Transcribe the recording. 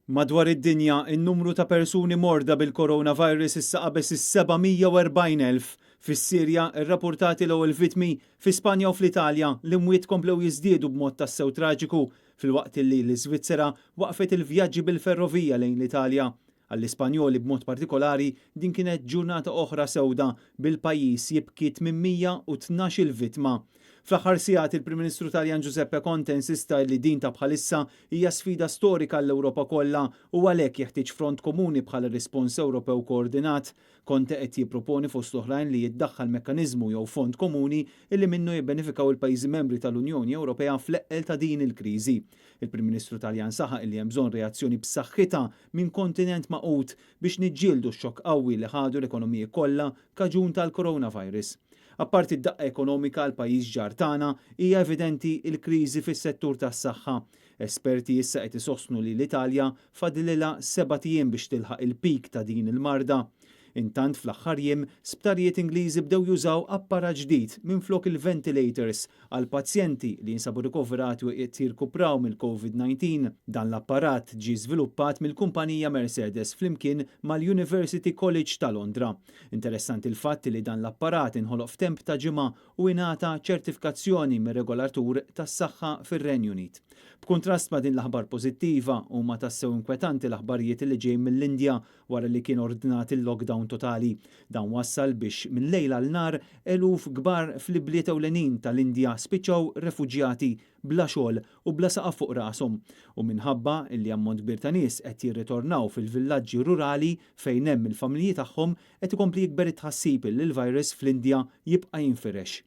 Madwar id-dinja, in-numru ta' persuni morda bil-coronavirus issa qabeż is-740,000. Fis-Sirja, irrappurtati l-ewwel vittmi, fi Spanja u fl-Italja, l-imwiet komplew jiżdiedu b'mod tassew traġiku, filwaqt li l-Iżvizzera waqfet il-vjaġġi bil-ferrovija lejn l-Italja. Għall-Ispanjoli b'mod partikolari, din kienet ġurnata oħra sewda, bil-pajjiż jibki 812-il vittma. Fl-aħħar sigħat il-Prim Ministru Taljan Giuseppe Conte insista li din ta' bħalissa hija sfida storika għall-Ewropa kollha u għalhekk jeħtieġ front komuni bħala rispons Ewropew koordinat. Conte qed jipproponi fost oħrajn li jiddaħħal mekkaniżmu jew fond komuni illi minnu jibbenefikaw il-pajjiżi membri tal-Unjoni Ewropea fl-eqqel ta' din il-kriżi. Il-Prim Ministru Taljan saħaq illi hemm bżonn reazzjoni b'saħħitha minn kontinent magħqud biex niġġieldu x-xokk qawwi li ħadu l-ekonomiji kollha kaġun tal-coronavirus. Apparti d-daqqa ekonomika għal pajjiż ġar tagħna, hija evidenti l-kriżi fis-settur tas-saħħa. Esperti issa qed isostnu li l-Italja fadlilha sebat ijiem biex tilħaq il-peak ta' din il-marda. Intant fl-aħħar jiem, sptarijiet Ingliżi bdew jużaw apparat ġdid minflok il-ventilators għal pazjenti li jinsabu rikoverati u qed jirkupraw mill-Covid-19. Dan l-apparat ġie żviluppat mill-kumpanija Mercedes flimkien mal-University College ta' Londra. Interessanti l-fatt li dan l-apparat inħoloq f'temp ta' ġimgħa u ingħata ċertifikazzjoni mir-regolatur tas-saħħa fir-Renju Unit. B'kuntrast ma' din l-aħbar pożittiva, huma tassew inkwetanti l-aħbarijiet li ġejjin mill-Indja wara li kien ordnat il-lockdown totali. Dan wassal biex minn lejl għal nhar eluf kbar fl-ibliet ewlenin tal-Indja spiċċaw refuġjati bla xogħol u bla saqaf fuq rashom u minħabba li ammont kbir ta' nies qed jirritornaw fil-villaġġi rurali fejn hemm il-familji tagħhom qed ikompli jikber it-tħassib li l-virus fl-Indja jibqa' jinfirex.